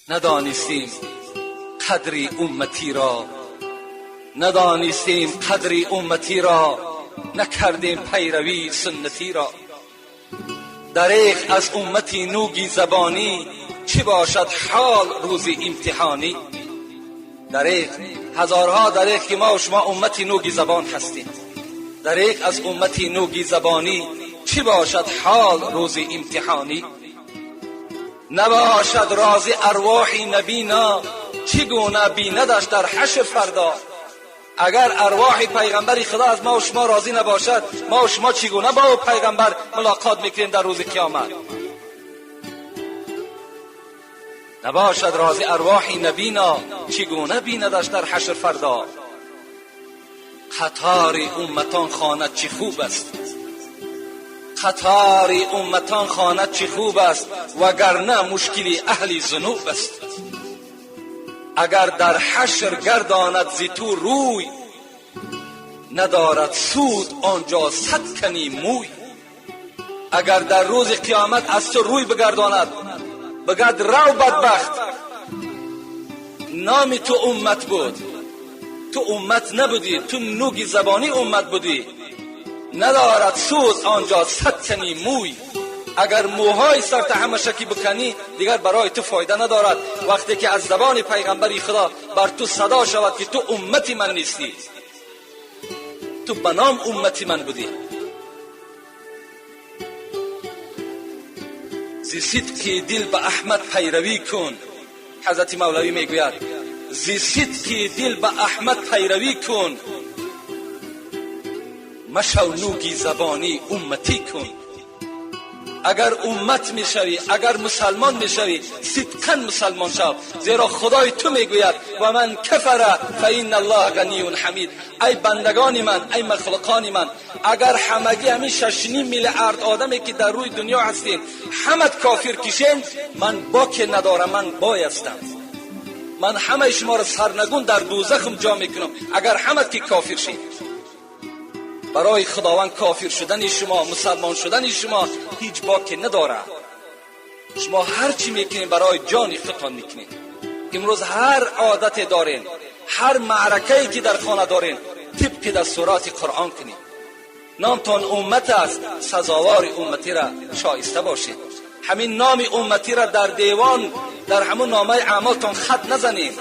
ندانستیم قدری امتی را، ندانستیم قدری امتی را، نکردیم پیروی سنتی را. دریغ از امتی نوگی زبانی، چه باشد حال روز امتحانی. دریغ، هزارها دریغ که ما و شما امتی نوگی زبان هستیم. دریغ از امتی نوگی زبانی، چه باشد حال روز امتحانی. نباشد راضی ارواح نبینا، چگونه بیندش در حشر فردا. اگر ارواح پیغمبر خدا از ما و شما راضی نباشد، ما و شما چگونه با او پیغمبر ملاقات میکنیم در روز قیامت؟ نباشد راضی ارواح نبینا، چگونه بیندش در حشر فردا. قطار امتان خواند چه خوب است، قطار امتان خواند چه خوب است، وگرنه مشکل اهل ذنوب است. اگر در حشر گرداند ز تو روی، ندارد سود آنجا صد کنی موی. اگر در روز قیامت از تو روی بگرداند، بگد رو بدبخت، نام تو امت بود، تو امت نبودی، تو نوگی زبانی امت بودی. ندارد سود آنجا صد تنی موی. اگر موهای سرت همشکی بکنی، دیگر برای تو فایده ندارد. وقتی که از زبان پیغمبری خدا بر تو صدا شود که تو امتی من نیستی، تو به نام امتی من بودی. ز صدق دل به احمد پیروی کن. حضرت مولوی میگوید ز صدق دل به احمد پیروی کن، مشو نوگی زبانی امتی کن. اگر امت میشوی، اگر مسلمان میشوی، صدقا مسلمان شو، زیرا خدای تو میگوید و من کفر فان الله غنی حمید. ای بندگان من، ای مخلوقان من، اگر همگی همین 6.5 میلیارد آدمی که در روی دنیا هستین همت کافر کشین، من باک ندارم، من بایستم، من همه شما را سرنگون در دوزخم جا میکنم اگر همت که کافر شین. برای خداوند کافر شدن شما، مسلمان شدن شما هیچ باکی ندارد. شما هر چی میکنین برای جان خودتان میکنین. امروز هر عادت دارین، هر معرکه‌ای که در خانه دارین، طبق دستورات قرآن کنین. نامتان امت است، سزاوار امتی را شایسته باشید. همین نام امتی را در دیوان، در همون نامه اعمالتان خط نزنین.